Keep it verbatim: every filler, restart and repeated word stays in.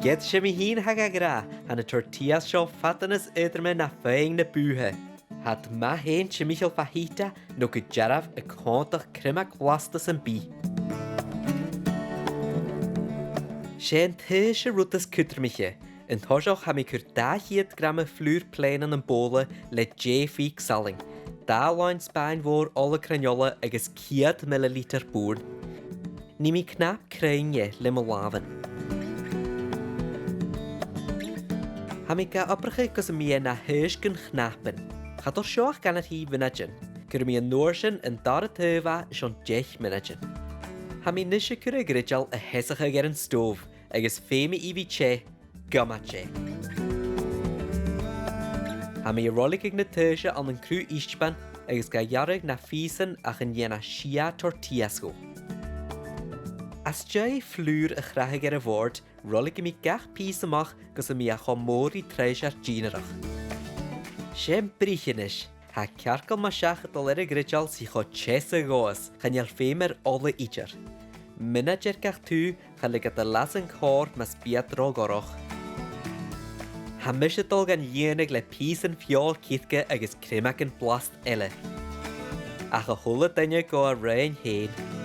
Ged 's e mi fhìn a tha ga ràdh, tha na tortillas seo fada nas aodraime na feadhainn na bùtha. Tha iad math fhèin timcheall fajita no gu dearbh a' còmhdach criomadh blasta sam bith. 'S e an taois an rud as cudromaiche. An toiseach tha mi a' cur dà cheud gram de fhlùr plèan ann am bobhla le deagh phìos salainn, dà làn spàin mhòr ola cruinn-ola agus ceud millilitear bùrn. Nì mi cnap cruinn dheth le mo làmhan. Tha mi ga obrachadh gus am bi e na thaois gun chnapan. Cha toir seo ach gun a trì mhionaidean. Cuiridh mi an uair sin an dàrna taobh airson deich mionaidean. Tha mi a-nis a' cur a' ghreideal a theasachadh air an stove, agus feumaidh i bhith teth gu math teth. Tha mi a' roiligeadh na taoise ann an cruth isbean agus ga ghearradh na phìosan ach an dèan e sia tortillas dhomh. Às dèidh flùr a chrathadh air a' bhòrd, roiligeadh mi gach pìos a-mach gus am bi e cho mòr ri truinnsear dìnnearach. 'S e am bruich a-nis. Tha cearcall mu seach a' dol air a' ghreideal 's i cho teth 's a ghabhas, chan eil feum air ola idir. Mionaid air gach taobh, cha leig iad a leas an còrr mus bi iad ro dhorch. Tha mise a' dol gan lìonadh le pìosan feòil cearca agus criomagan blasta eile. Ach a h-uile duine gu a roghainn fhèin.